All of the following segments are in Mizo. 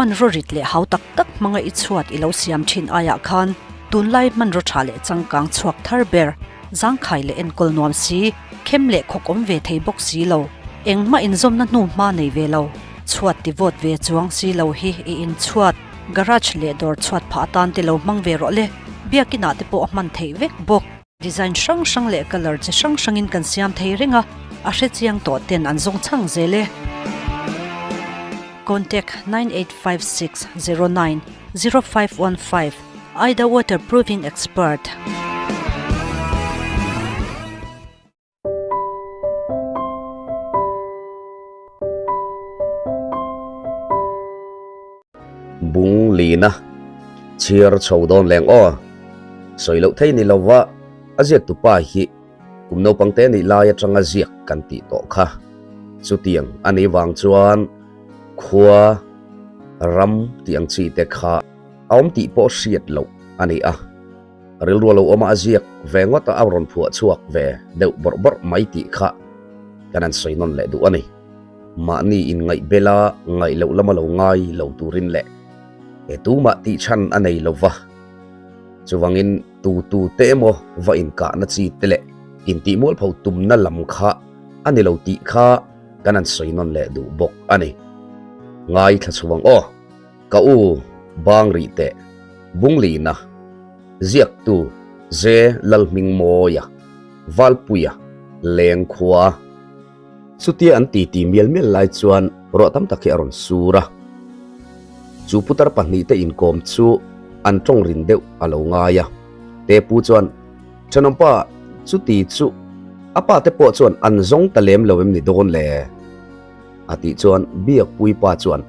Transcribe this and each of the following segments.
Hmanraw rit leh hau tak tak hmanga i chhuat i lo siam thin aiah khan tunlai hmanraw tha leh changkang chhuak thar ber, zangkhai leh enkawl nuam si, khem leh khawk awm ve thei bawk si lo, engmah inzawmna hnu hma nei ve lo, chhuat ti vawt ve chuang si lo hi i inchhuat, garage leh dawr chhuat phah atan te lo hmang ve rawh le, biakinah te pawh a hman theih vek bawk. Design hrang hrang leh colour chi hrang hrangin kan siam thei reng a, a hrechiang tawh ten an zawng chhang zel e. Contact 985609 0515 Aida Waterproofing Expert. Bung lina chhiar chho dawn leng aw. Sawi loh thei ni lova a ziak tupa hi kum naupang te nih lai atanga ziak kan tih tawh kha. Chutiang a nih vang chuan khua ram tih ang chi te kha a awm tih pawh hriat loh a ni a. Rilru a lo awm a, a ziak ve ngawt a, a rawn phuah chhuak ve deuh bawrh bawrh mai tih kha kan han sawi nawn leh duh a ni. Mahni inngaih bela ngaih loh lama lo ngai lo turin leh he tumah tih chhan a nei lo va. Chuvangin tu tu te emaw va inkahna chi te leh intih mualpho tumna lam kha a ni lo tih kha kan han sawi nawn leh duh bawk a ni. Ngaithla chhuang aw. Ka u bang rih teh Bunglina, ziaktu Ze Lalhmingmawia, Valpuia, Lengkhua. Chutia an titi mial mial lai chuan ruah tam tak hi a rawn sur a. Chu putar pahnihte inkawm chu an tawng rin deuh a lo ngai a. Te pu chuan, Thenawmpa, chuti chu a pa te pawh chuan an zawng ta lem lo em ni dawn le? A tih chuan Biakpui pa chuan,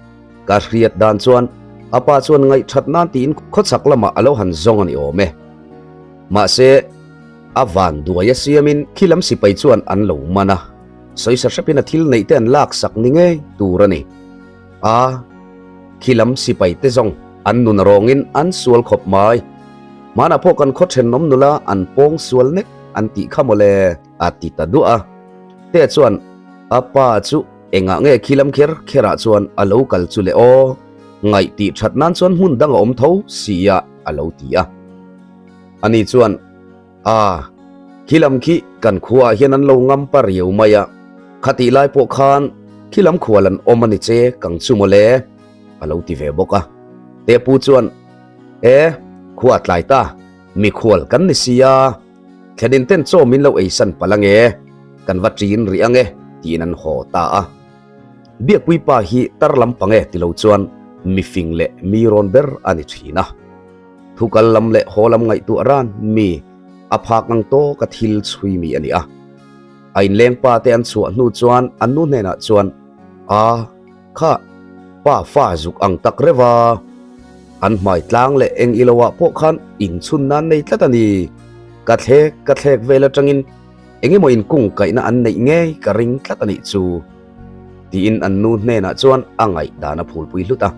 Ka hriat dan chuan a pa chuan ngaihthat nan tiin khawchhak lamah a lo han zawng a ni awm e. Mahse, a van duai a siamin khi lam sipai chuan an lo man a, sawisa hrepin a thil neih te an laksak ni ngei tur a ni. A, khi lam sipai te zawng an nun rawngin an sual khawp mai. Hmanah pawh kan khaw thenawm nula an pawng sual nek an tih kha mawle, a ti ta duah a. Te chuan a pa chu Engah nge khi lam kher kherah chuan a lo kal chu le aw? Ngaih tih that nan chuan hmun dang a awm tho si a, a lo ti a. Ani chuan, A, khi lam khi kan khuaah hian an lo ngam pa riau mai a, khatih lai pawh khan khi lam khual an awm a ni che kang chu maw le, a lo ti ve bawk a. Tepu chuan, E, khua tlai ta, mikhual kan ni si a. Thlenin ten chaw min lo eisan palh ange, kan va ṭin rih ange tiin an haw ta a. Biakpui pa hi tar lam pang e ti lo chuan mi fing leh mi rawn ber a ni ṭhin a. Thu kal lam leh haw lam ngaihtuah ran mi a phak ang tawk a thil chhui mi a ni a. A inleng pa te an chhuah hnu chuan an nu hnenah chuan, A, Kha pa fa zuk ang tak reuh a, an hmai tlang leh eng ilo ah pawh khan inchhun nan nei tlat a ni. Ka thlek ka thlek vel atangin eng emaw inkung kaihna an neih ngei ka ring tlat a nih chu tiin an nu hnenah chuan a ngaihdan a phulpui hlut a.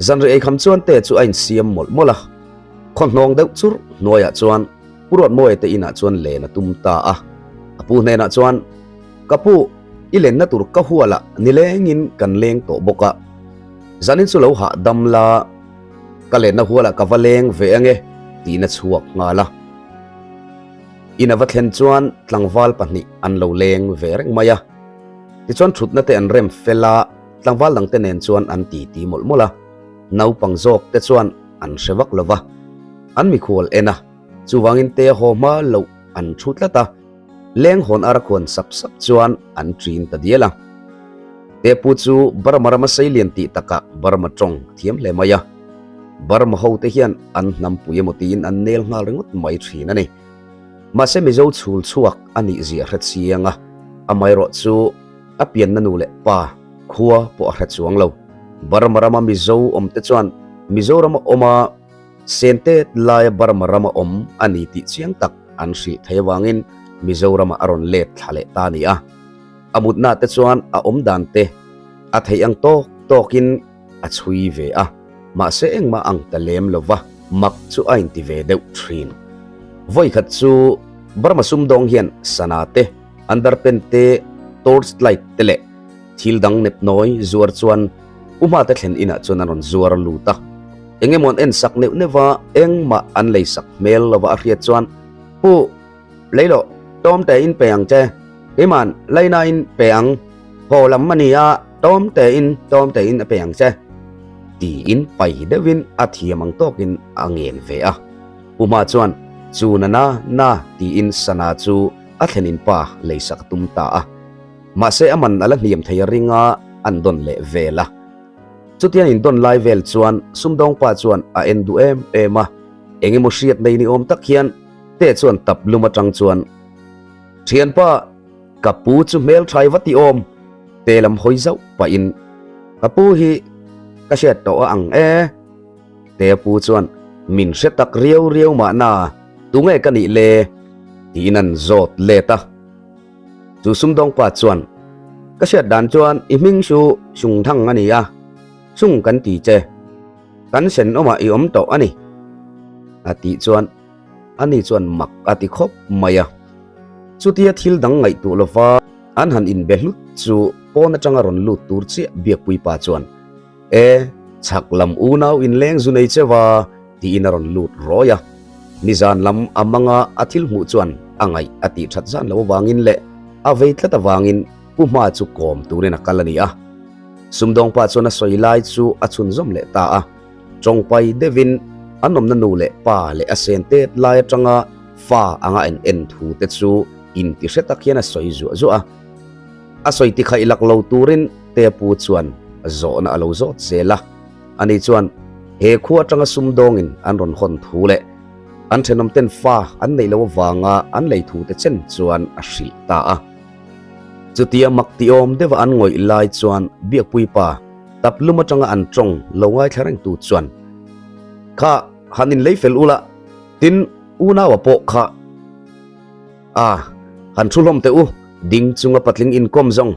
Zanri eikham chuan te chu a insiam mawlh mawlh a, khaw hnawng deuh chur hnuaiah chuan Pu Ruatmawia te inah chuan len a tum ta a. A pu hnenah chuan, Ka pu, i lenna tur ka hualah nilengin kan leng tawh bawk a, zanin chu lo hahdam la, ka lenna hualah ka va leng ve ange tiin a chhuak nghal a. In a va thlen chuan tlangval pahnih an lo leng ve reng mai a. Tichuan thutna te an rem fel a, tlangval dangte nen chuan an titi mawlh mawlh a. Naupang zawk te chuan an hre vak lo va, an mikhual en a, chuvangin te haw hma loh an thu tlat a. Leng hawn ar khuan sap sap chuan an ṭin ta dial a. Tepu chu Burma rama seilian tih takah Burma ṭawng a thiam hle mai a. Burma hote hian an hnampui emaw tiin an nel nghal ringawt mai ṭhin a ni. Mahse Mizo chhul chhuak a nih zia hre chiang a, amaherawh chu a pianna nu leh pa khua pawh a hre chuang lo. Burma rama Mizo awmte chuan Mizorama awma Sente laia Burma rama awm a ni tih chiang tak an hrilh thei avangin Mizoramah a rawn let thla leh ta a ni a. A mutna te chuan a awm dan te a theih ang tawk tawkin a chhui ve a, mahse engmah ang ta lem lova mak chu a inti ve deuh thin. Vawikhat chu Burma sumdawng hian sana te, underpen te, torch light te leh thil dang nepnawi zuar chuan. Pu Hmate thlen inah chuan an rawn zuar lut a. Eng emaw an en sak neuh neuh va, engmah an lei sak hmel lova a hriat chuan, Pu, lei loh, tawm tein pe ang che, keima'n lainain pe ang, haw lam a ni a, tawm tein, tawm tein a pe ang che, tiin pai deuhin a thiam ang tawkin a ngen ve a. Pu Hma chuan, Chu na na na, tiin sana chu a thlenin pa lei sak a tum ta a. Mahse a man a la hniam thei a ring a, an dawn leh vel a. Chutiang in dawn lai vel chuan sumdawngpa chuan a en duh em em a, eng emaw hriat nei ni awm tak hian Te chuan tap lum atang chuan, Thianpa, ka pu chu hmelthai va ti awm, Te lam hawi zauh pahin, Ka pu hi ka hriat tawh a ang e. Te pu chuan, Min hre tak riau riau mahna, tunge ka nih le? tiin an zawt let a. Chu sumdawngpa chuan, Ka hriat dan chuan i hming chu Sungthang a ni a, Sung kan ti che. Kan senawmah i awm tawh a ni, a tih chuan ani chuan mak a ti khawp mai a. Chutia thil dang ngaihtuah lova an han inbe hlut chu pawn atanga rawn lut tur chiah Biakpuipa chuan, E, chhak lam unau inleng zu nei cheu a, tiin a rawn lut rawi a. Nizan lam a manga a thil hmuh chuan a ngaih a tih that zan lo avangin leh a vei tlat avangin Pu Hma chu kawm turin a kal a ni a. Sumdawngpa chuan a sawi lai chu a chhunzawm leh ta a. Tawngpai deuhin an awmna nu leh pa leh a sen tet lai atanga fa anga en en thu te chu inti hre tak hian a sawi zuah zuah a. A sawi ti khaih lak lo turin Tea pu chuan zawhna a lo zawt zel a. Ani chuan he khua atanga sumdawngin an rawn hawn thu leh an thenawmten fa an neih loh avanga an lei thu te chen chuan a hrilh ta a. Chutia mak tiawm deuha an ngawih lai chuan Biakpui pa tap lum atanga an tawng lo ngaithla rengtu chuan, Kha han inlei fel ula, tin unaua pawh kha a han thu hlawm teh u, ding chunga patling inkawm zawng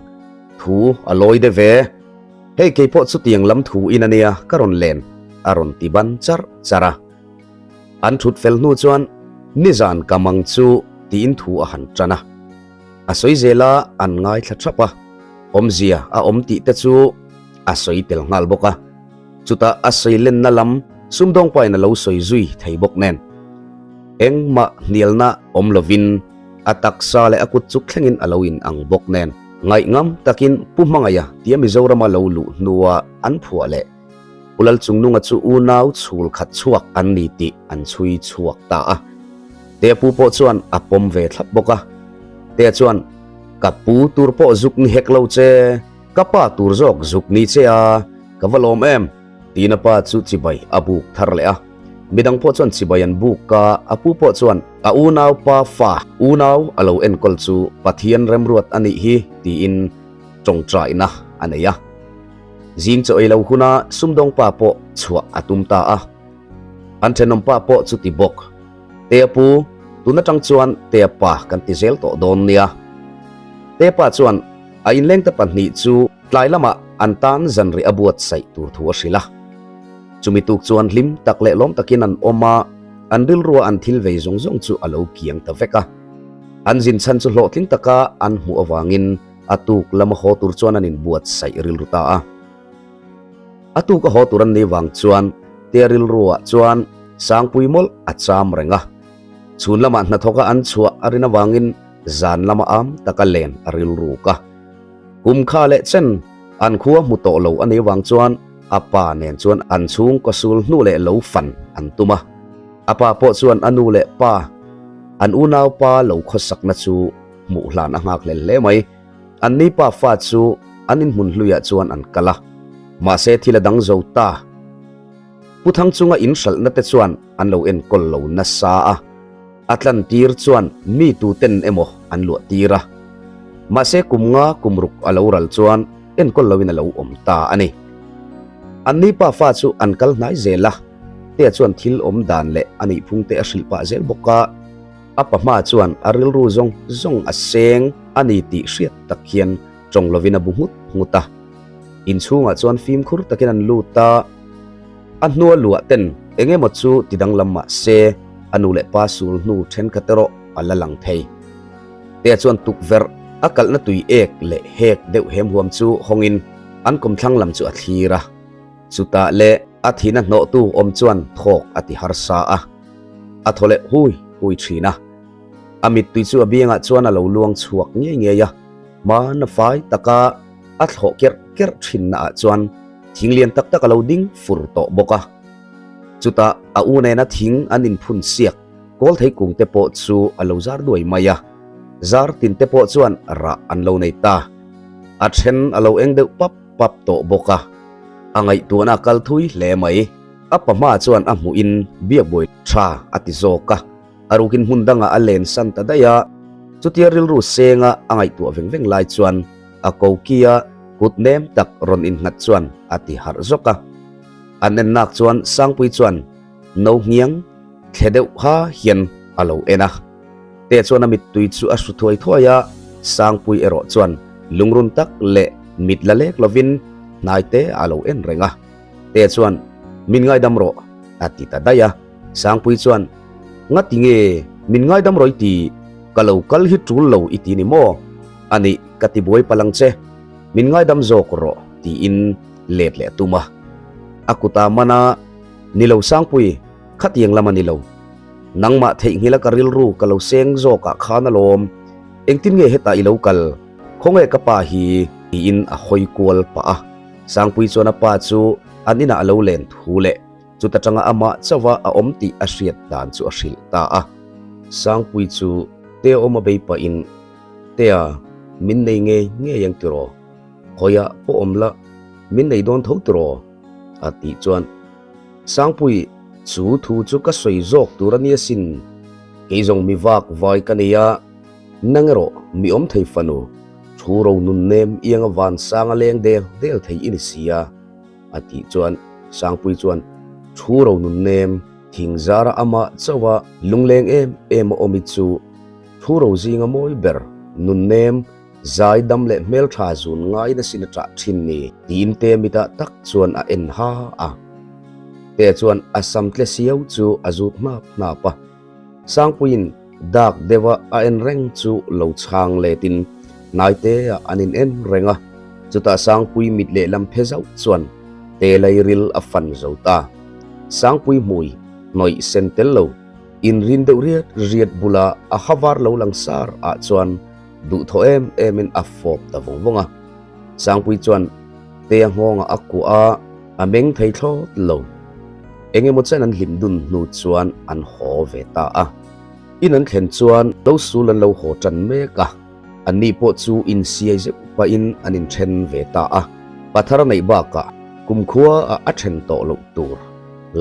thu a lawi deuh ve. Hei kei pawh chutiang lam thu in a nia ka rawn len a rawn ti ban char char a. An thut fel hnu chuan nizan ka mang chu tiin thu a han tan a. A sawi zel a an ngaithla thap a, awmzia a awm tih te chu a sawi tel nghal bawk a. Chutah a sawi lenna lam sumdawngpain a lo sawi zui thei bawk nen. Engmah hnialna awm lovin A taksa leh a kut chuk thlengin a lo in ang bawk nen. Ngaihngam takin Pu Hmangaia tia Mizorama lo luh hnua an phuah leh Pu Lalchungnunga chu unau chhul khat chhuak an ni tih an chhui chhuak ta a. Tea pu pawh chuan a pawm ve thlap bawk a. Tea chuan, Ka pu tur pawh zuk ni hek lo che, ka pa tur zawk zuk ni che a, ka va lawm em? Tiin a pa chu chibai a buk thar leh a. Midang pawh chuan chibai an buk a, a pu pawh chuan a unau pa fa unau a lo enkawl chu Pathian remruat a nih hi tiin tawngtaina a nei a. Zing chaw ei lo huna sumdawng pa pawh chhuah a tum ta a. An thenawm pa pawh chuti bawk. Tea pu, tun atang chuan Tea pa kan ti zel tawh dawn nia. Tea pa chuan a inlengte pahnih chu tlai lamah an tan zanriah a buatsaih tur thu a hrilh a. Chumi tuk chuan hlim tak leh lawm takin an awm a, an rilrua an thil vei zawng zawng chu a lo kiang ta vek a. An zin chhan chu hlawhtling taka an hmuh avangin a tuk lama haw tur chuan an inbuatsaih rilru ta a. A tuk a haw tur an nih vang chuan tia rilruah chuan Sangpui mawlh a cham reng a. Chhun lamah hnathawka an chhuah a rin avangin zan lama am taka len a rilruk a. Kum kha leh chen an khua hmu tawh lo a nih vang chuan a pa nen chuan an chhungkaw sul hnu leh lo fan an tum a. A pa pawh chuan a nu leh pa, an unaupa lo khawsakna chu hmuh hlan a nghak hlel hle mai. An ni pa fa chu an inhmun hluiah chuan an kal a, mahse thil a dang zo ta. Pu Thangchunga inhralhna te chuan an lo enkawl lo nasa a. A tlan tir chuan mi tuten emaw an luah tir a. Mahse kum nga kum ruk a lo ral chuan enkawl loin a lo awm ta a ni. An ni pa fa chu an kal hnai zel a, Tea chuan thil awm dan leh a nihphung te a hrilh pah zel bawk a. A pa hma chuan a rilru zawng zawng a seng a ni tih hriat tak hian tawng lovin a bu nghut nghut a. Inchhungah chuan fimkhur takin an lut a. A hnua luah ten eng emaw chu ti danglam mah se a nu leh pa sul hnu thenkhat erawh a la lang thei. Tea chuan tukverh a kalhna tui ek leh hek deuh hem huam chu hawngin. An kawmthlang lam chu a thlir a, chutah leh a thihna hnawhtu awm chuan thawk a ti harsa a, a thaw leh hui hui thin a. A mittui chu a biangah chuan a lo luang chhuak ngei ngei a, hmana fai taka a thlawh kerh kerh thinna ah chuan thing lian tak tak a lo ding fur tawh bawk a. Chutah a u nena thing an inphun siak kawl thei kung te pawh chu a lo zar duai mai a, zar tin te pawh chuan rah an lo nei ta. A then a lo eng deuh pap pap tawh bawk a, a ngaihtuahna a kal thui hle mai. A pa hma chuan a hmuhin biakbuai tha a ti zawk a. A rukin hmun dangah a len san ta daih a, chutia rilru senga a ngaihtuah veng veng lai chuan a kokia kut nem tak rawn innghat chuan a ti harh zawk a. An en nak chuan Sangpui chuan no ngiang thle deuh ha hian a lo en a. Te chuan a mittui chu a hru thuai thuai a, Sangpui erawh chuan lungrun tak leh mit la lek lovin hnaite a lo en reng a. Te chuan min ngaidam rawh a ti ta daih a. Sangpui chuan, Ngati nge min ngaidam rawh i ti? Ka lo kal hi tul lo i ti ni maw? A nih, ka ti buai palang che. Min ngaidam zawk rawh tiin let leh a tum a. A kuta man a, Ni lo Sangpui, khatiang lam a ni lo. Nangmah theihnghilh a ka rilru ka lo seng zawkah khan alawm. Engtin nge hetah i lo kal? Khawnge ka pa hi? tiin a hawi kual pah a. Sangpui chuan a pa chu an inah a lo len thu leh. Chuta tanga amah chauha a awm tih a hriat dan chu a hrilh ta a. Sangpui chu Tea awm a bei pahin, Tea, min nei ngei ngei ang tiraw? Khawiah pawh awm la, min nei dawn tho tiraw? a tih chuan Sangpui, Chu thu chu ka sawi zawk tur a nia sin. Kei zawng mi vak vai ka nei a, nang erawh mi awm thei fanu, thu ro nun nem ianga vansanga leng del del thei i ni si a. A tih chuan Sangpui chuan thu ro nun nem thing zara amah chauha lungleng em em a awm i chu thu ro zinga mawi ber nun nem zai dam leh hmeltha zun ngai na sin a ṭah ṭhin ni tiin te mitah tak chuan a en ha a. Te chuan a sam tle siau chu a zut hnap hnap a. Sangpuiin dak deuha a en reng chu lo chhang letin hnaite ah an in en reng a, chutah Sangpui mit lehlam phe zauh chuan te lairil a fan zo ta. Sangpui hmui hnawih sen tel lo inrin deuh riat riat bula a ha var lo lang sar ah chuan duhthawh em em in a fawp ta vawng vawng a. Sangpui chuan te a nghawngah a kuah a, a meng thei thlawt lo. Eng emaw chen an hlim dun hnu chuan an haw ve ta a. In an thlen chuan lo sul an lo haw tan mek a, anni pawh chu insiai zeuh pahin an inthen ve ta a. Pathar a neih bakah kumkhua ah a then tawh loh tur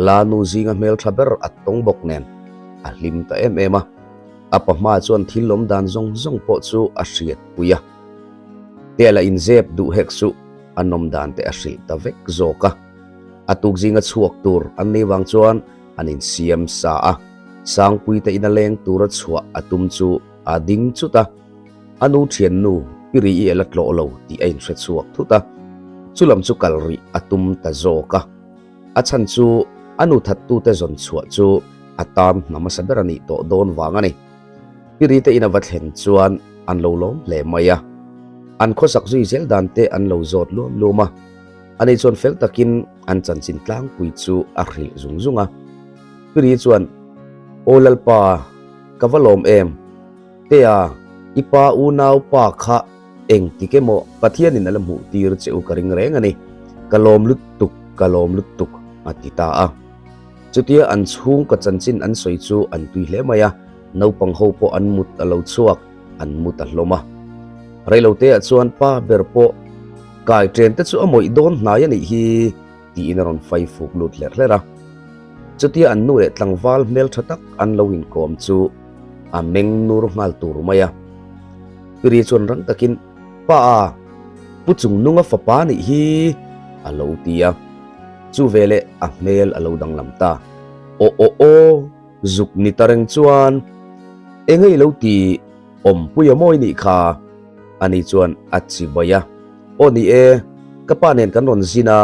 Lanu zinga hmeltha ber a tawng bawk nen a hlim ta em em a. A pa hma chuan thil awm dan zawng zawng pawh chu a hriatpui a. Tel a inzep duh hek suh, a nawm dan te a hrilh ta vek zawk a. A tuk zinga chhuak tur an nei vang chuan an insiam sa a, Sangpui te ina leng tura chhuah a tum chu a ding chut a. A nu thiannu pi ri i ela tlawh lo tih a inhre chhuak thut a, chulam chu kal rih a tum ta zawk a. A chhan chu a nu thattute zawn chhuah chu a tan hna hmasa ber a nih tawh dawn vang a ni. Pi ri te ina va thlen chuan an lo lawm hle mai a, an khawsak zui zel dan te an lo zawt luam luam a. Ani chuan fel takin an chanchin tlangpui chu a hrilh zung zung a. Piri chuan, Aw Lalpa, ka va lawm em? Tea, i pa unau pa kha engtik emaw Pathianin a la hmuh tir che u ka ring reng a ni. Ka lawm lutuk, ka lawm lutuk, a ti ta a. Chutia an chhungkaw chanchin an sawi chu an tui hle mai a, naupang ho pawh an mut a lo chhuak, an mu ta hlawm a. Reiloteah chuan pa ber pawh kai ṭen te chu a mawih dawn hnai a nih hi tiin a rawn fai fuk lut hlerh hlerh a. Chutia an nu leh tlangval hmelṭha tak an lo inkawm chu a meng nur nghal tur mai a. Piri chuan rang takin, Pa a, Pu Chungnunga fapa nih hi a lo ti a. Chu veleh a hmel a lo danglam ta. Aw aw aw! Zuk ni ta reng chuan eng ei lo ti awmpui a mawi nih kha ani chuan a chi bai a, Aw ni e, ka pa nen kan rawn zin a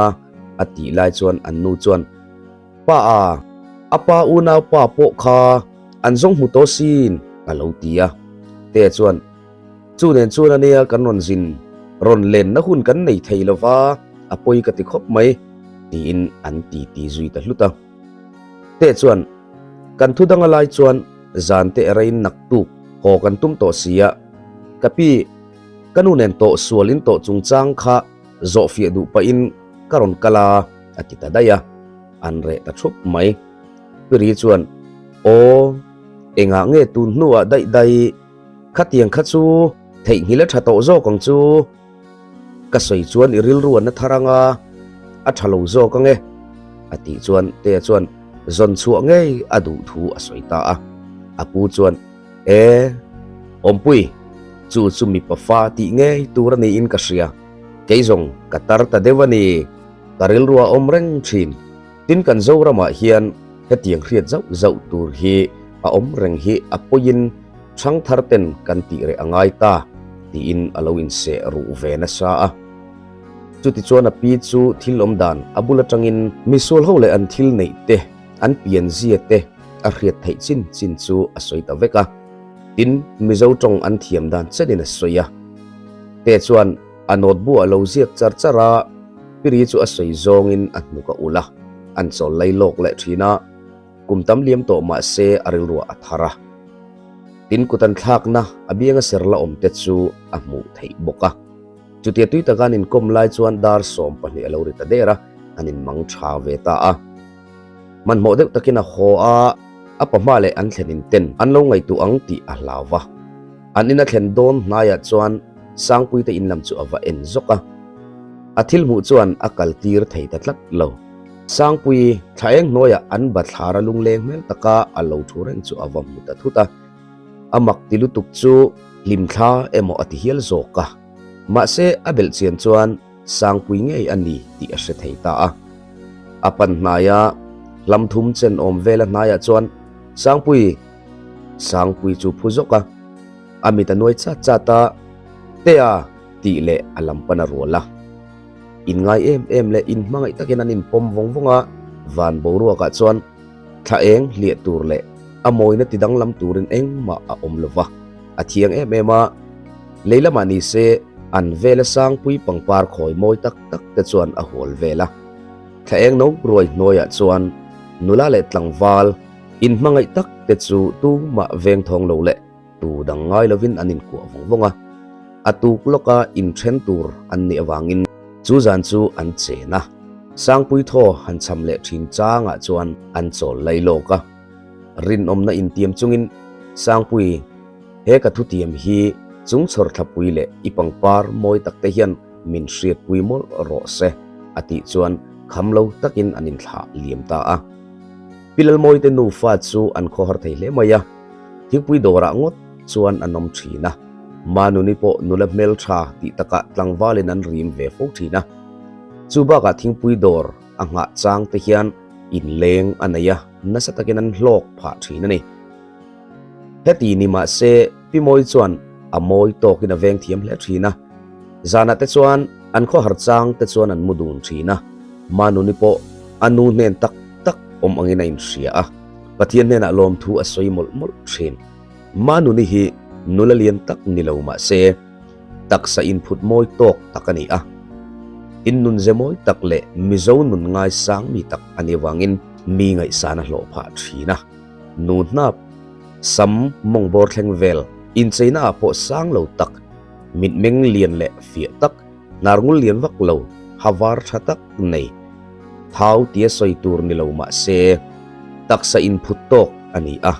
a tih lai chuan an nu chuan Pa a, a pa unau pa pawh kha an zawng hmu tawh sin a lo ti a, Tea chuan Chu nen chuan ania kan rawn zin, rawn lenna hun kan nei thei lo va. a pawi ka ti khawp mai, tiin an titi zui ta hlut a. Te chuan, Kan thu dang a lai chuan zan te erein naktuk haw kan tum tawh si a, ka pi, ka nu nen tawh sual in tawh chungchang kha zawhfiah duh pahin ka rawn kal a, a ti ta daih a, an reh ta thup mai. Piri chuan, Aw, engah nge tun hnuah daih daih, khatiang kha chu theihnghilh a tha tawh zawk ang chu. Ka sawi chuan i rilru an na thar anga a tha lo zawk ange, a tih chuan Tea chuan zawn chhuah ngei a duh thu a sawi ta a. A pu chuan, E, Awmpui, chu chu mipa fa tih ngei tur a niin ka hria. Kei zawng ka tar ta deuh a ni. Ka rilru a awm reng thin. Tin kan Zoramah hian hetiang hriat zauh zauh tur hi a awm reng hi a pawiin Thangthar ten kan tih reh a ngai ta tiin a lo inseh ruh ve nasa a. Chutichuan a pi chu thil awm dan a bul atangin misual ho leh an thil neih te, an pianzia te a hriat theih chin chin chu a sawi ta vek a. Tin, Mizo tawng an thiam dan chenin a sawi a. Te chuan a notebook a lo ziak char char a, Piri chu a sawi zawngin a hnuk a ulh a, an chawl lai lawk leh thin a. Kum tam liam tawh mah se a rilruah a thar a. Tin kut an thlakna a bianga ser la awm te chu a hmuh theih bawk a. Chutia tui taka an inkawm lai chuan dar 12 a lo ri ta der a, an inmang tha ve ta a. Hmanhmawh deuh takin a haw a, a pahma leh an thlen in ten an lo ngaihtuah ang tih a hlau va. An in a thlen dawn hnaiah chuan Sangpuite in lam chu a va en zawk a. A thil hmuh chuan a kal tir thei ta tlat lo. Sangpui, thla eng hnuaiah an bathlar a lungleng hmel taka a lo thu reng chu a va hmu ta thut a. A mak ti lutuk chu hlimthla emaw a ti hial zawk a. Mahse, a belh chian chuan Sangpui ngei a ni tih a hre thei ta a. A pan hnaia hlam thum chen awm vela hnaiah chuan Sangpui, Sangpui chu phu zawk a. A mit a nuai chat chat a, Tea! tih leh a lam pan a rual a. Inngai em em leh inhmangaih takin an inpawm vawng vawng a, van boruakah chuan thla eng hliah tur leh a mawina ti danglam turin engmah a awm lo va, a thiang em em a. Lei lamah ni se an vela sangpui pangpar khawi mawi tak tak te chuan a hual vel a. Thla eng no ruai hnuaiah chuan nula leh tlangval inhmangaih tak te chu tumah veng thawng lo leh Tu dang ngai lovin an inkuah vawng vawng a, a tuk lawka inthen tur an nih avangin chu zan chu an chen a. Sangpui thaw han cham leh thin changah chuan an chawl lai lawk a. Rinawmna intiam chungin, Sangpui, he ka thutiam hi chung chhawr thlapui leh i pangpar mawi takte hian min hriatpui mawlh rawh se, a tih chuan kham lo takin an inthlah liam ta a. Pi Lalmawite nufa chu an khawhar thei hle mai a. Thingpui dawrah ngawt chuan an awm thin a, Manuni pawh nula hmeltha tih takah tlangvalin an rim ve fo thin a. Chu bakah thingpui dawr a nghah chang te hian inleng a nei a, nasa takin an hlawk phah thin a ni. Heti ni mah se Pi Mawi chuan a mawi tawkin a veng thiam hle thin a. Zanah te chuan an khawhar chang te chuan an mu dun thin a, Manuni pawh a nu hnen tak tak awm angin a inhria a. Pathian hnenah lawmthu a sawi mawlh mawlh thin. Manuni hi nula lian tak ni lo mah se, taksa inphut mawi tawk tak a ni a. Tin nunze mawi tak leh Mizo nun ngaisang mi tak a nih avangin mi ngaihsan a hlawh phah thin a. Nu hnap, sam mawngbawr thleng vel, incheina ah pawh sang lo tak, mitmeng lian leh fiah tak, hnarngul lian vak lo, ha var tha tak nei. Thau tia sawi tur ni lo mah se, taksa inphut tawk a ni a,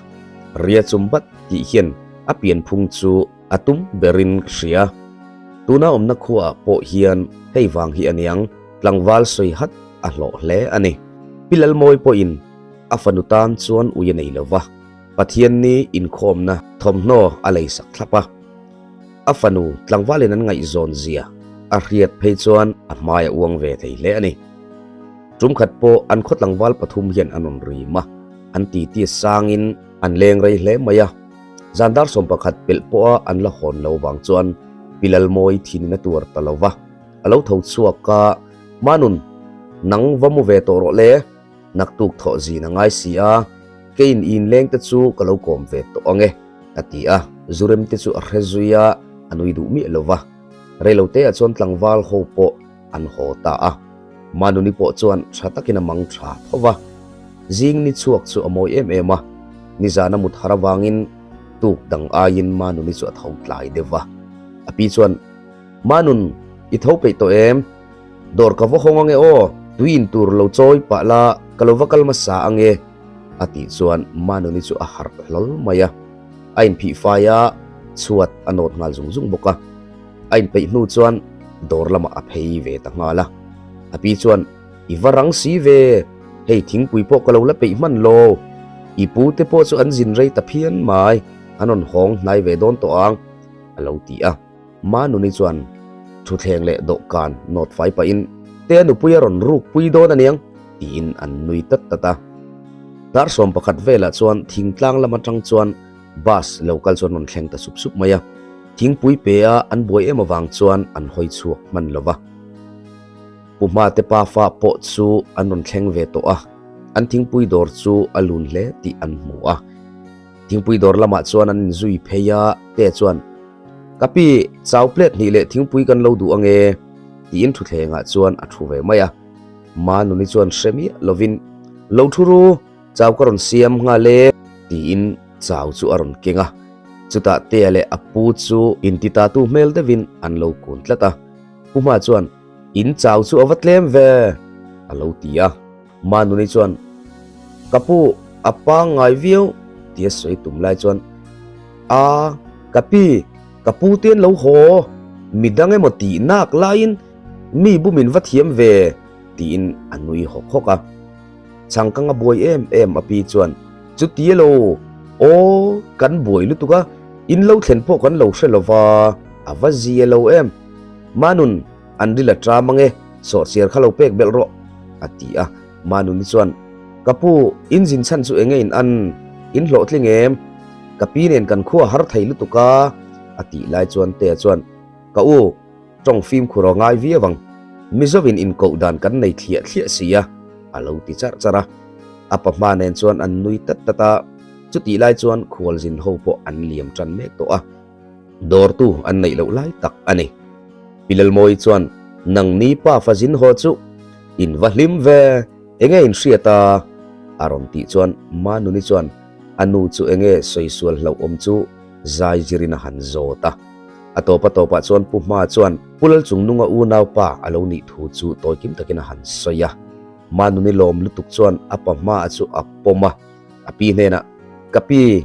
ria chum bat tih hian a pianphung chu a tum berin ka hria. Tuna awmna khuaah pawh hian hei vang hi a niang, tlangval sawi hat a hlawh hle a ni. Pi Lalmawi pawhin a fanu tan chuan ui a nei lo va, Pathianni inkhawmna thawmhnaw a leisak thlap a. A fanu tlangvalin an ngaihzawn zia a hriat phei chuan a hmai a uang ve thei hle a ni. Tum khat pawh an khaw tlangval pathum hian an rawn rim a, an titi sangin an leng rei hle mai a. Zan dar 11 pelh pawha an la hawn lo vang chuan Pi Lalmawi thinin a tuar ta lo va, a lo tho chhuak a, Manun, nang va mu ve tawh rawh le, naktuk thawh zin a ngai si a, keiin inleng te chu ka lo kawm ve tawh ang e, a ti a, Zurem te chu a hre zui a, a nui duh miah lo va. Reiloteah chuan tlangval ho pawh. an haw ta a. Manuni pawh chuan tha takin a mang tha tho va. Zing ni chhuak chu a mawi em em a, nizan a mut har avangin tuk dang aiin Manuni chu a tho tlai deuh va. A pi chuan, Manun, i tho peih tawh em? Dawr ka va hawng ange aw, tui in tur lo chawi pah la, ka lo va kal hmasa ange, a tih chuan Manuni chu a harh hlawl mai a. A inphih fai a, chhuat a nawt nghal zung zung bawk a. A inpeih hnu chuan dawr lamah a phei ve ta nghal a. A pi chuan, I va rang si ve, hei thingpui pawh ka lo la peih hman lo. I pu te pawh chu an zin rei ta phian mai, an rawn hawng hnai ve dawn tawh ang, a lo ti a. Manuni chuan thutthleng leh dawhkan nawt fai pahin, Tea nupui a rawn ruk pui dawn aniang, tiin an nui tat tat a. Dar 11 velah chuan thingtlang lam atang chuan bus lo kal chuan rawn thleng ta sup sup mai a. Thingpui pe a an buai em avang chuan an hawi chhuak hman lo va. Pu Hmate pafa pawh chu an rawn thleng ve tawh a, an thingpui dawr chu a lun hle tih an hmu a. Thingpui dawr lamah chuan an inzui phei a, Tea chuan, Ka pi, chau plate hnih leh thingpui kan lo duh ange, tiin thutthlengah chuan a thu ve mai a. Manuni chuan hre miah lovin, Lo thu ru, chau ka rawn siam nghal e, tiin chau chu a rawn keng a. Chutah Tea leh a pu chu intitatu hmel deuhin an lo kun tlat a. Pu Hma chuan, In chau chu a va tlem ve, a lo ti a. Manuni chuan, Ka pu, a pangngai viau, tia sawi tum lai chuan, A, ka pi, ka pu te an lo haw, midang emaw tih nak laiin mi bumin va thiam ve, tiin a nui hawk hawk a. Changkang a buai em em a pi chuan, Chuti elo, aw, kan buai lutuk a, in lo thlen pawh kan lo hre lova, a va zi elo em? Manun, an ril a ṭam ange, sawhchiar kha lo pek belh rawh, a ti a. Manuni chuan, Ka pu, in zin chhan chu enge in an? In hlawhtling em? Ka pi nen kan khua har thei lutuk a, a tih lai chuan Tea chuan, Ka u, tawng fimkhur a ngai viau ang. Mizovin inkoh dan kan nei thliah thliah si a, a lo ti charh charh a. A pa hma nen chuan an nui tat tat a, chutih lai chuan khualzin ho pawh an liam tan mek tawh a. Dawrtu an neih loh lai tak a ni. Pi Lalmawi chuan, Nangni pa fa zin haw chu in va hlim ve, enge in hriat a? a rawn tih chuan Manuni chuan a nu chu enge sawisual hlauhawm chu zai zirin a han zawt a. A tawp a tawpah chuan Pu Hma chuan Pu Lalchungnunga unaupa a lo nih thu chu tawikim takin a han sawi a. Manuni lawm lutuk chuan a pa Hma chu a pawm a. A pi hnenah, Ka pi,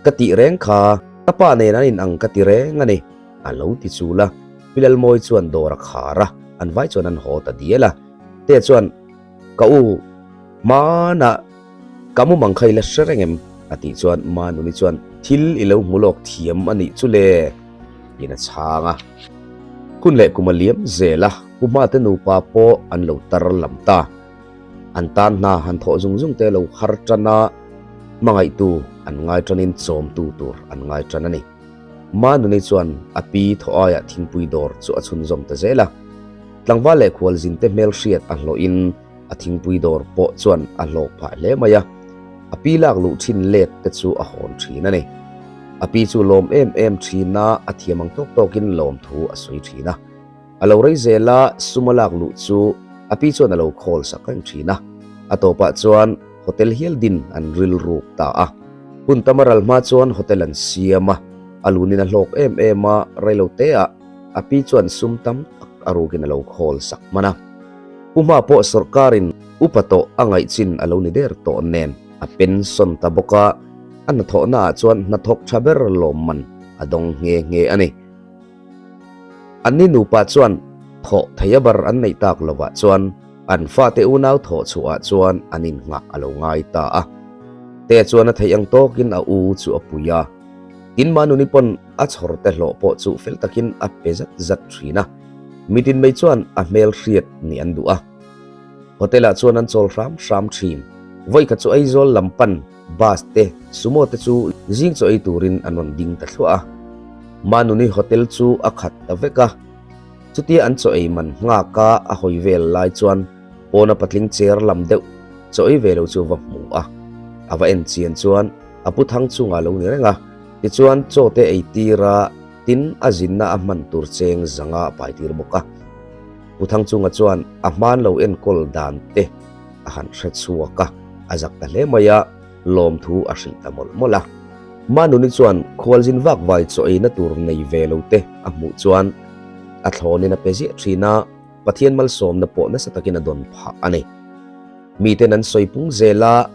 ka tih reng kha, ka pa nen an inang ka ti reng a ni, a lo ti chul a. Pi Lalmawi chuan dawr a khar a, an vai chuan an haw ta dial a. Tea chuan, Ka u, hmanah ka mumang kha i la hre reng em? a tih chuan Manuni chuan, Thil i lo hmu lawk thiam a nih chu le, tiin a chhang a. Hun leh kum a liam zel a, Pu Hmate nupa pawh an lo tar lam ta. An tan hna han thawh zung zung te lo har tan a, hmangaihtu an ngai tanin chawmtu tur an ngai tan a ni. Manuni chuan a pi thaw aiah thingpui dawr chu a chhunzawm ta zel a. Tlangval leh khualzin te hmelhriat a hlawhin a thingpui dawr pawh chuan a hlawk phah hle mai a. A pi lak luh thin let te chu a hawn thin a ni. A pi chu lawm em em thin a, a thiam ang tawk tawkin lawmthu a sawi thin a. A lo rei zel a, sum a lak luh chu a pi chuan a lo khawl sak reng thin a. A tawpah chuan hotel hial din an rilruk ta a. Hun tam a ral hma chuan hotel an siam a, a lunin a hlawk em em a, reilo te ah a pi chuan sum tam tak a rukin a lo khawl sak hman a. Pu Hma pawh sawrkarin upa tawh a ngaih chin a lo ni der tawh nen a pension ta bawk a, a hnathawhna ah chuan hnathawk tha ber lawmman a dawng nghe nghe a ni. Anni nupa chuan thawh thei a bar an neih tak lovah chuan an fate unau thawh chhuahah chuan an innghah a lo ngai ta a. Tea chuan a theih ang tawkin a u chu a pui a. Tin Manuni pawn a chhawr te hlawh pawh chu fel takin a pe zat zat thin a. Mitin mai chuan a hmel hriat nih an duh a. Hotel ah chuan an chawl hram hram thin. Vawikhat chu Aizawl lam pan Bus te, Sumo te chu zing chaw ei turin an rawn ding ta thluah a. Manuni hotel chu a khat ta vek a. Chutia an chaw ei man nghak a a hawi vel lai chuan pawna patling chair lam deuh chaw ei ve lo chu va hmu a. A va en chian chuan a pu thang chungah lo ni reng a. Tichuan chaw te ei tir a, tin a zinna a hman tur cheng zanga a pai tir bawk a. Pu Thangchunga chuan a hman lo enkawl dan te a han hre chhuak a, a zak ta hle mai a, lawmthu a hrilh ta mawlh mawlh a. Manuni chuan khualzin vak vai chaw eina tur nei ve lo te a hmuh chuan a thlawnin a pe ziah thin a, Pathian malsawmna pawh nasa takin a dawn phah a ni. Miten an sawi pung zel a,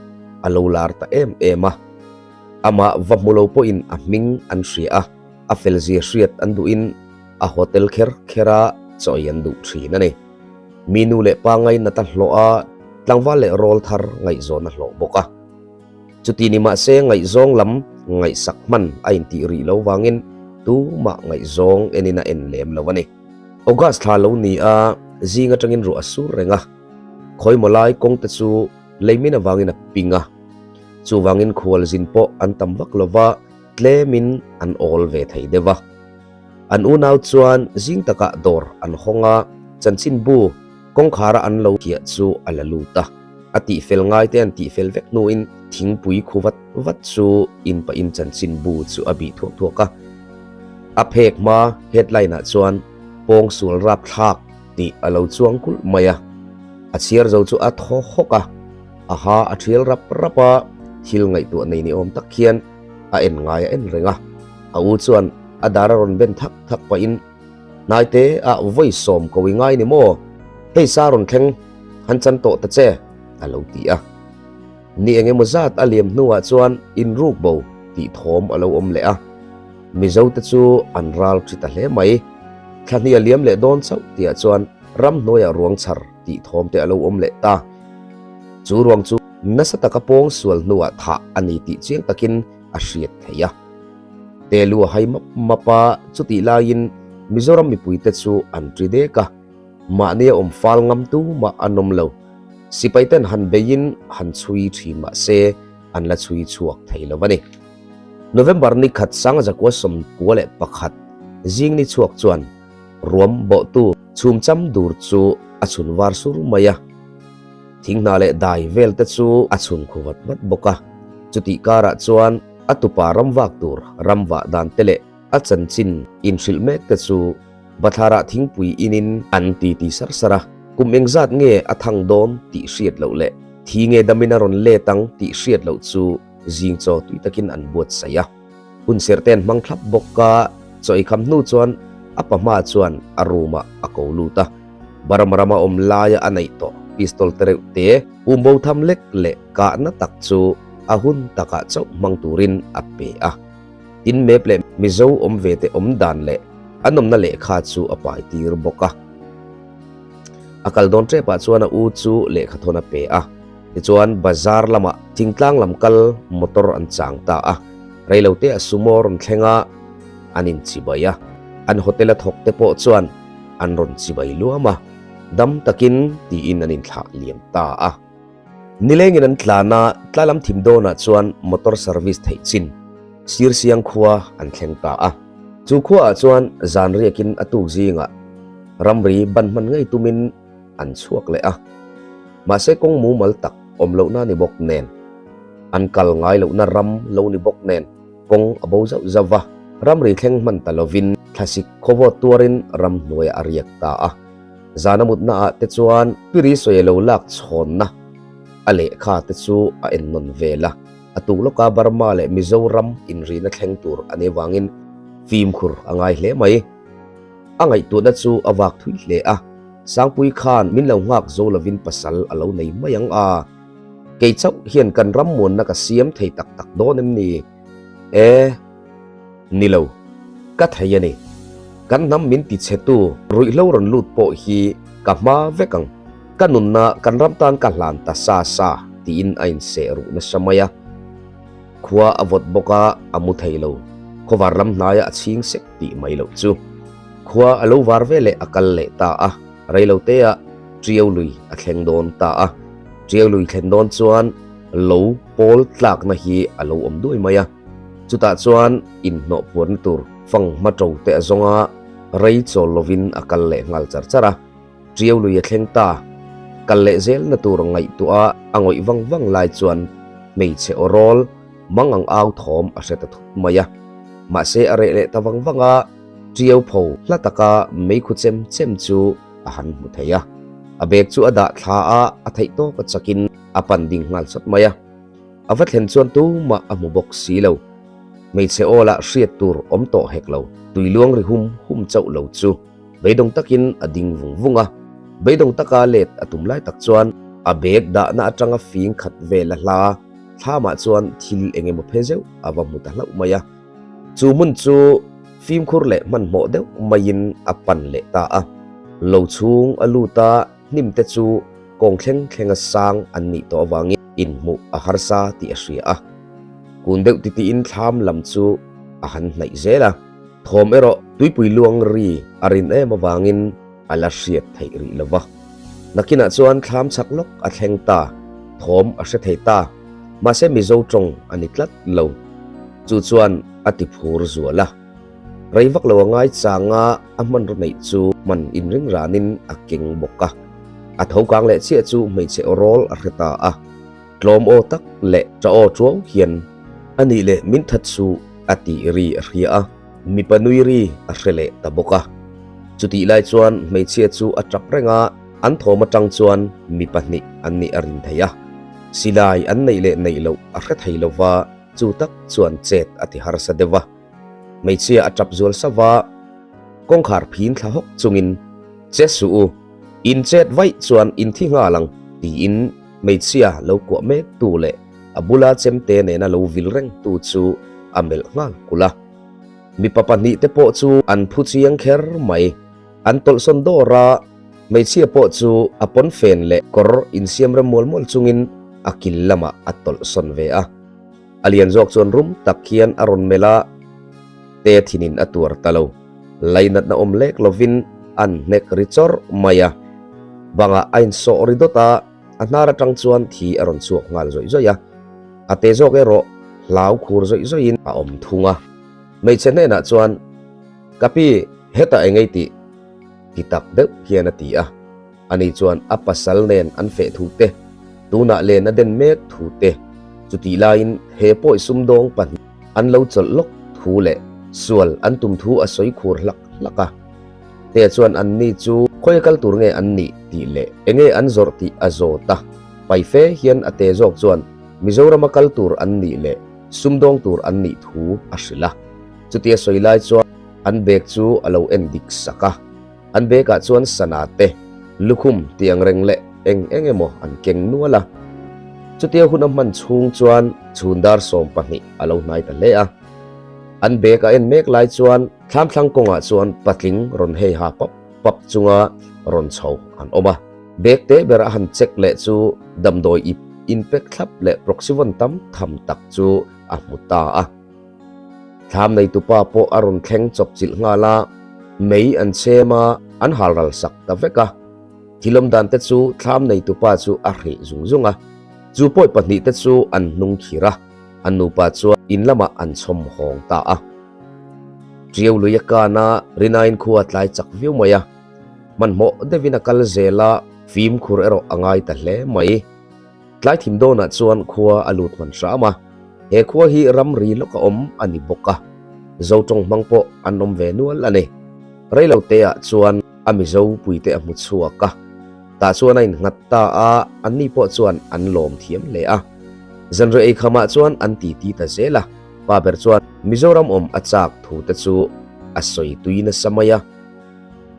a lo lar ta em em a. Amah va hmu lo pawhin a hming an hria a, a felzia hriat an duhin a hotel kher kher a chaw ei an duh thin a ni. Mi nu leh pa ngainat a hlawh a, tlangval leh rawl thar ngaihzawn a hlawh bawk a. Chuti ni mahse ngaihzawng lam ngaihsak hman a intih rih lo vangin tumah ngaihzawng enin a en lem lo a ni. August thla lo ni a, zing atangin ruah a sur reng a. Khawimaw lai kawng te chu leimin avangin a ping a. Chuvangin khualzin pawh an tam vak lo va, tlemin an awl ve thei deuh a. An unau chuan zing takah dawr an hawng a, chanchinbu kawngkhara an lo khiah chu a la lut a. A tihfel ngai te an tihfel vek hnuin thingpui khu vat vat chu in pahin chanchinbu chu a bih thuak thuak a. A phek hma headline ah chuan pawngsual rapthlak tih a lo chuang kulh mai a. A chhiar zo chu a thaw hawk a, a ha a thial rap rap a, thil ngaihtuah nei ni awm tak hian a en ngai a en reng a. A u chuan a dar a rawn ben thak thak pahin, Hnaite ah vawi sawm ko i ngai ni maw? Hei sa rawn thleng han chan tawh ta che, a lo ti a. Ni eng emaw zat a liam hnuah chuan inruk bo tih thawm a lo awm leh a. Mizo te chu an ral thi ta hle mai. Thla hnih a liam leh dawn chauh tihah chuan ramhnuaiah ruang chhar tih thawm te a lo awm leh ta. Chu ruang chu nasa taka pawng sual hnuah thah a ni tih chiang takin a hriat theih a. Telu a hai map map a, chutih laiin Mizoram mipuite chu an ṭi dek a, mahni a awm fal ngam tu mah an awm lo. Sipaiten han beiin han chhui ṭhin mah se an la chhui chhuak thei lo a ni. November ni khat Sangzakua 91 zing ni chhuak chuan ruam bawhtu chhum cham dur chu a chhun var sur mai a. Thinghnah leh dai vel te chu a chhun khu vat vat bawk a. Chutih karah chuan a tupa ram vak tur ram vah dan te leh a chanchin inhrilh mek te chu bathlarah thingpui inin an titi sar sar a. Kum engzat nge a thang dawn tih hriat loh leh thi nge damin a rawn let ang tih hriat loh chu zing chaw tui takin an buatsaih a. Hun serh te an hmang thlap bawk a, chaw ei kham hnu chuan a pa hma chuan a room ah a ko lut a. Burma rama awm laia a neih tawh pistol te reuh te, um bo tham lek leh kahna tak chu a hun takah chauh hmang turin a pe a. Tin map leh Mizo awm ve te awm dan leh an awmna lehkha chu a pai tir bawk a. A kal dawn tepah chuan a u chu lehkhathawn a pe a. Tichuan bazar lamah thingtlang lam kal motor an chang ta a, reilote a sumo rawn thleng a, an inchibai a. An hotel a thawk te pawh chuan an rawn chibai luam a, dam takin tiin an inthlah liam ta a. Nilengin an tlan a, tlai lam thim dawnah chuan motor service theih chin Sirsiang khua an thleng ta a. Chu khuaah chuan zan riakin a tuk zingah ramri ban hman ngei tumin an chhuak leh a. Mahse kawng mumal tak awm lohna ni bawk nen, an kal ngai lohna ram lo ni bawk nen kawng a bo zauh zauh va. Ramri thleng hman ta lovin thlasik khawvawt tuarin ram hnuaiah a riak ta a. Zana mutna ah te chuan Piri sawi lo lak chhawnna a lehkha te chu a ennawn vel a. A tuk lawka Burma leh Mizoram inrina thleng tur a nih avangin fimkhur a ngai hle mai. A ngaihtuahna chu a vak thui hle a, Sangpui khan min lo nghak zo lovin pasal a lo nei mai ang a, kei chauh hian kan ram muanna ka siam thei tak tak dawn em ni? E, ni lo, ka thei a ni. Kan hnam min ti chhetu ruihhlo rawn lut pawh hi ka hma vek ang. Ka nunna kan ram tan ka hlan ta sa sa tiin a inseh ruh nasa mai a. Khua a vawt bawk a, a mu thei lo. Khawvar lam hnaia a chhing sek tih mai loh chu. Khua a lo var ve leh a kal leh ta a, reiloteah Tiau lui a thleng dawn ta a. Tiau lui thlen dawn chuan lo pawl tlakna hi a lo awm duai mai a. Chutah chuan inhnawh puarna tur fang hma to te a zawng a, rei chawl lovin a kal leh nghal char char a. Tiau lui a thleng ta. Kal leh zelna tur ngaihtuah a ngawih vang vang lai chuan hmeichhe aw rawl mang ang au thawm a hre ta thut mai a. Mahse a reh leh ta vang vang a, Tiau pho hla taka meikhu chem chem chu a han hmu thei a. A bag chu a dah thla a, a theih tawk a chakin a pan ding nghal sawt mai a. A va thlen chuan tumah a hmu bawk si lo. Hmeichhe aw lah hriat tur awm tawh hek lo. Tui luang ri hum hum chauh lo chu beidawng takin a ding vung vung a. Beidawng taka let a tum lai tak chuan a bag dahna atanga fing khat vel a hla thlamah chuan thil eng emaw phe zeuh a va hmu ta hlauh mai a. Chu hmun chu fimkhur leh hmanhmawh deuh maiin a pan leh ta a. Lo chhung a lut a, hnim te chu kawng thleng thlenga sang an nih tawh avangin inhmuh a harsa tih a hria a. Kun deuh titiin thlam lam chu a han hnaih zel a. Thawm erawh tuipui luang ri a rin em avangin a la hriat theih rih lo va. Nakinah chuan thlam chak lawk a thleng ta, thawm a hre thei ta. Mahse Mizo tawng a ni tlat lo. Chu chuan a ti phur zual a. Rei vak lo a ngai chang a, a hmanraw neih chu hman inring ranin a keng bawk a. A tho kang leh chiah chu hmeichhe aw rawl a hre ta a. Tlawm aw tak leh ṭa aw ṭuau hian a nih leh min that suh a tih ri a hria a, mipa nui ri a hre leh ta bawk a. Chutih lai chuan hmeichhia chu a ṭap reng a, an thawm aṭang chuan mi pahnih an nih a rin thei a. Silai an neih leh neih loh a hre thei lo va, chu tak chuan chet a ti harsa deuh a. Hmeichhia a ṭap zual sa va, kawngkhar phin thla hawk chungin, Che suh u, in chet vaih chuan in thi nghal ang, tiin hmeichhia lo kuah mek tu leh a bula chemte nena lo vil reng tu chu a melh nghal kulh a. Mipa pahnihte pawh chu an phu chiang kher mai. An tawlhsawn dawr a, hmeichhia pawh chu a pawnfen leh kawr insiam rem mual mual chungin a kil lamah a tawlhsawn ve a. A lian zawk chuan rum tak hian a rawn melh a, te thinin a tuar ta lo. Lainatna awm lek lovin an hnek ri chawrh mai a. Bangah a insawh ri dawt a, a hnar atang chuan thi a rawn chhuak nghal zawih zawih a. A te zawk erawh hlau khur zawih zawihin a awm thung a. Hmeichhe hnenah chuan, Ka pi, hetah eng ei tih? Ti tak deuh hian a ti a. Ani chuan a pasal nen an feh thu te, tunah len a den mek thu te, chutih laiin he pawi sumdawng pahnih an lo chawlh lawk thu leh sual an tum thu a sawi khur hlak hlak a. Tea chuan anni chu khawi kal tur nge an nih tih leh enge an zawrh tih a zawt a. Pai fe hian a te zawk chuan Mizorama kal tur an nih leh sumdawng tur an nih thu a hrilh a. Chutia sawi lai chuan an bag chu a lo en dik sak a. An bag ah chuan sana te, lukhum tih ang reng leh eng eng emaw an keng nual a. Chutia hun a hman chhung chuan chhun dar 12 a lo hnai ta hle a. An bag a en mek lai chuan thlamthlang kawngah chuan patling rawn hei ha pap pap chunga rawn chho an awm a. Bag te ber a han check leh chu damdawi ip inpek thlap leh proxyvon tam tham tak chu a hmu ta a. Thlam neitupa pawh a rawn thleng chawp chilh nghal a, mei an chhem a, an hal ral sak ta vek a. Thilawm dan te chu thlam neitupa chu a hrilh zung zung a, chu pawi pahnih te chu an hnung khir a, an nupa chuan in lamah an chhawm hawng ta a. Ṭiau lui a kan a, Rinain khua a tlai chak viau mai a, hmanhmawh deuhin a kal zel a, fimkhur erawh a ngai ta hle mai. Tlai thim dawnah chuan khua a lut hman hram a, he khua hi ramri lawka awm a ni bawk a, Zo tawng hmang pawh an awm ve nual a ni. Reilo teah chuan a Mizo puite a hmu chhuak a, tah chuan a innghat ta a, anni pawh chuan an lawm thiam hle a. Zanriah ei khamah chuan an titi ta zel a, pa ber chuan Mizoram awm a chak thu te chu a sawi tui nasa mai a,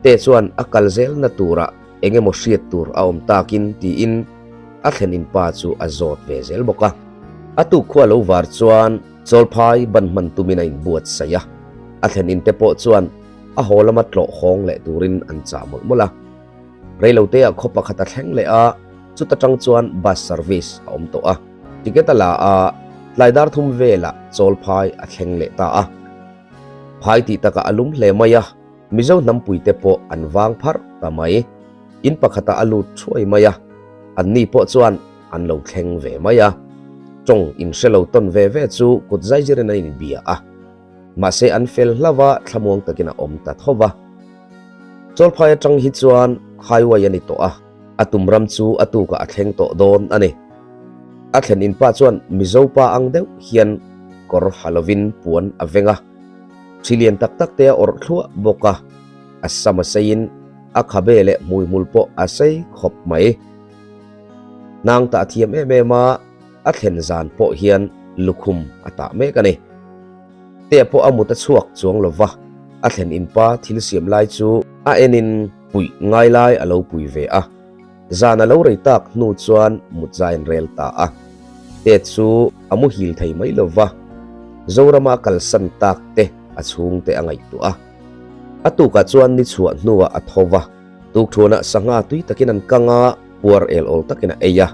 te chuan a kal zelna turah eng emaw hriat tur a awm takin tiin a thlenin pa chu a zawt ve zel bawk a. A tuk khua lo var chuan chawlphai ban hman tumin a inbuatsaih a, a thlenin te pawh chuan a haw lama tlawh hawng leh turin an chah mawlh mawlh a. Reiloteah khaw pakhat a thleng leh a, chuta tang chuan bus service a awm tawh a. Ticket a la a, tlai dar thum velah chawlphai a thleng leh ta a. Phai tih takah a lum hle mai a. Mizo hnampuite pawh an vang pharh ta mai. In pakhatah a lut thuai mai a, anni pawh chuan an lo thleng ve mai a. Tawng inhre lo tawn ve ve chu kut zaizirin an inbia a. Mahse an fel hlauh a, thlamuang takin a awm ta tho va. Chawlphai atang hi chuan highway a ni tawh a, a tum ram chu a tukah a thleng tawh dawn a ni. A thlen in pa chuan Mizo pa ang deuh hian kawr ha lovin puan a veng a. Thi lian tak tak te a awrh thluah bawk a, a sam a seiin A khabe leh hmuihmul pawh a sei khawp mai. Hnang tah thiam em em a, a thlen zan pawh hian lukhum a tah mek a ni. Tea pawh a mut a chhuak chuang lo va, a thlen inpa thil siam lai chu a enin puih ngai lai a lo pui ve a. Zan a lo rei tak hnu chuan mut zai an rel ta a. Tea chu a muhil thei mai lo va, Zorama a kalsan tak te a chhungte a ngaihtuah a. A tukah chuan ni chhuah hnuah a tho va, tukthuanah sangha tui takin an kang a, puar el awl takin a ei a.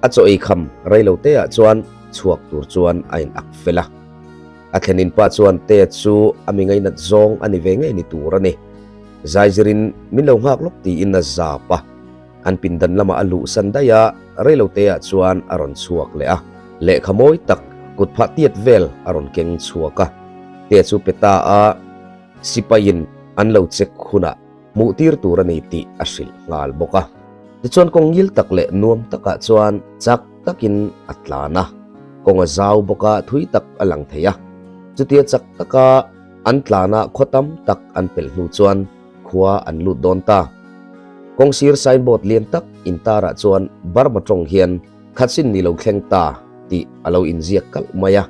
A chaw ei kham reilo teah chuan chhuak tur chuan a in ak fel a. A thlenin pa chuan Tea chu a mi ngainat zawng a ni ve ngei ni tur a ni. Zaizirin min lo nghak lawk tiin a zap a. An pindan lamah a luhsan daih a, reilo teah chuan a rawn chhuak leh a. Lehkha mawi tak kut phah tiat vel a rawn keng chhuak a. Tea chu pe ta a, sipaiin an lo check hunah hmuh tir tur a ni tih a hrilh nghal bawk a. Tichuan kawng ngil tak leh nuam takah chuan chak takin a tlan a, kawng a zau bawk a, thui tak a lang thei a. Chutia chak taka an tlana khaw tam tak an pelh hnu chuan khua an lut dawn ta. Kawng sir signboard lian tak intarah chuan Burma tawng hian Khatsin ni lo thleng ta tih a lo inziak kalh mai a.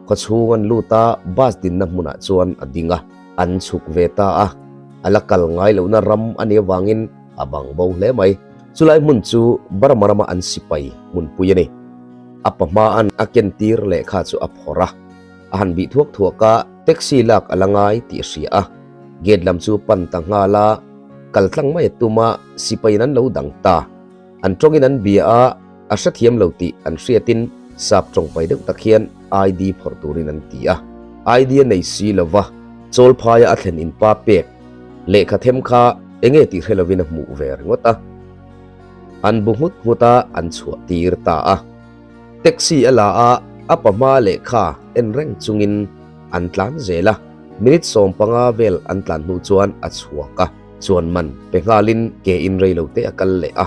Khaw chhung an lut a, bus dinna hmunah chuan a ding a, an chhuk ve ta a. A la kal ngai lohna ram a nih avangin a bang bo hle mai. Chulai hmun chu Burma rama an sipai hmunpui a ni. A pa hmaan a kentir lehkha chu a phawrh a. A han bih thuak thuak a, taxi lak a la ngai tih a hria a. Gate lam chu pan ta nghal a, kal tlang mai a tum a, sipaiin an lo dang ta. An tawngin an bia a, a hrethiam lo tih an hriatin sap tawngpai deuh tak hian ID phawrh turin an ti a. ID a nei si lo va, chawlphaia a thlen inpa pek lehkha them kha enge tih hre lovin a hmuh ve ringawt a. An bu nghut nghut a, an chhuah tir ta a. Taxi a la a, a pa hma lehkha en reng chungin an tlan zel a, minute 15 vel an tlan hnu chuan a chhuak a. Chuan man pe nghalin ke in rei lo te a kal leh a,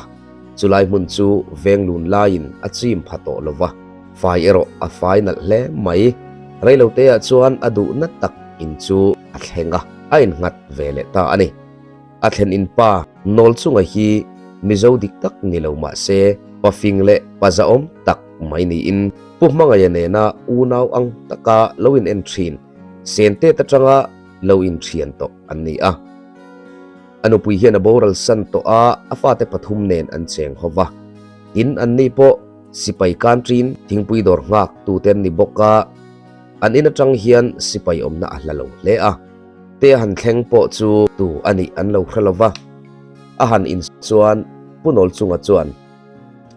chulai hmun chu veng lun laiin a chim pha tawh lo va, fai erawh a fai nalh hle mai. Rei lo te ah chuan a duhna tak in chu a thleng a, a innghat ve leh ta a ni. A thlen in pa nawl chunga hi Mizo dik tak ni lo mah se pa fing leh pa zahawm tak mai niin Pu Hmangaia nena unau ang taka lo in en thin Sentet atanga lo inthian tawh an ni a. A nupui hian a boral san tawh a, a fate pathum nen an cheng ho va. Tin, anni pawh sipai kantrin thingpui dawr nghak tute an ni bawk a, an in atang hian sipai awmna a hla lo hle a. Te a han thleng pawh chu tu a nih an lo hre lo va. A han in chuan Pu Nawlchunga chuan,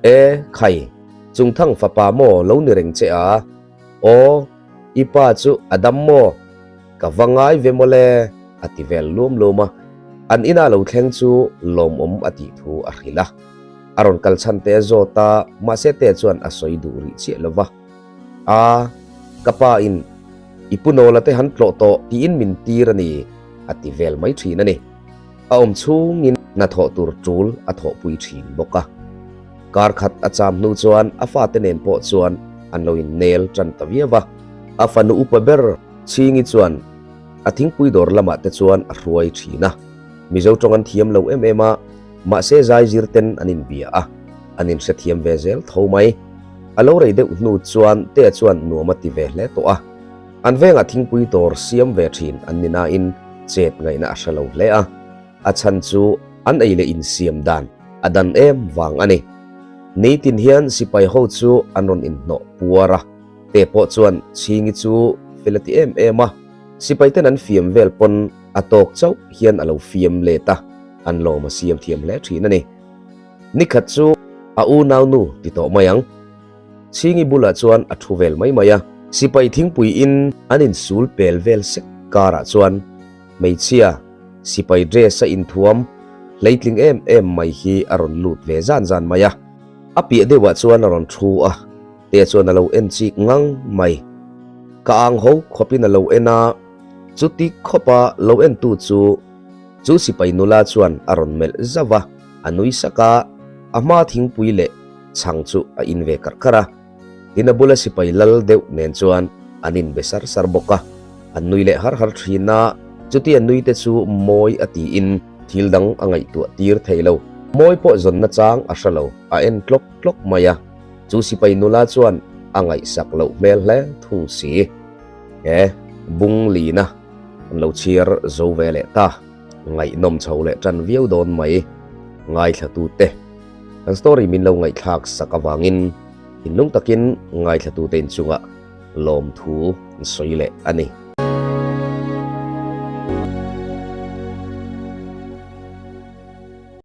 E, khai, Chungthang fapa maw lo ni reng che a? Aw, i pa chu a dam maw? Ka va ngai ve mawle, a ti vel lum lum a. An ina lo thleng chu lawmawm a tih thu a hrilh a. A rawn kal chhan te a zawt a, mahse te chuan a sawi duh rih chiah lo va. A, ka pa in i pu Nawla te han tlawh tawh tiin min tir a ni, a ti vel mai thin a ni. A awm chhungin hnathawh tur tul a thawhpui thin bawk a. Kar khat a cham hnu chuan a fate nen pawh chuan an lo innel tan ta viau a. A fanu upa ber Chhingi chuan a thingpui dawr lamah te chuan a hruai thin a. Mizo tawng an thiam lo em em a, mahse zaizir ten an inbia a, an inhrethiam ve zel tho mai. A lo rei deuh hnu chuan Tea chuan nuam a ti ve hle tawh a. An vengah thingpui dawr siam ve thin an ni nain chet ngaihna a hre lo hle a. A chhan chu an ei leh insiam dan a dan em vang a ni. Nitin hian sipai ho chu an rawn inhnawh puar a, te pawh chuan Chhingi chu fel a ti em em a, sipai ten an fiam vel pawn a tawk chauh hian a lo fiam let a, an lawm a siam thiam hle thin a ni. Nikhat chu a unau nu ti tawh mai ang. Chhingi bulah chuan a thu vel mai mai a. Sipai thingpui in an insul pel vel sek karah chuan hmeichhia sipai dress a inthuam hleitling em em mai hi a rawn lut ve zan zan mai a. A piah deuhah chuan a rawn thu a, te chuan a lo en chik ngang mai. Ka ang ho khawpin a lo en a, chuti khawpa lo entu chu chu sipai nula chuan a rawn melh zauh a, a nui sak a, a hma thingpui leh chhang chu a in ve karh karh a. Tin a bula sipai lal deuh nen chuan an inbe sar sar bawk a, an nui leh har har thin a, chuti a nui te chu mawi a tiin Thil dang a ngaihtuah tir thei lo. Mawi pawh zawn nachang a hre lo, a en tlawk tlawk mai a. Chu sipai nula chuan a ngaihsak loh hmel hle thung si. He bung lina an lo chhiar zo ve leh ta. Ngaihnawm chho leh tan viau dawn mai. Ngaithlatute kan story min lo ngaihthlak sak avangin thinlung takin ngaithlatute inchungah lawmthu an sawi leh a ni.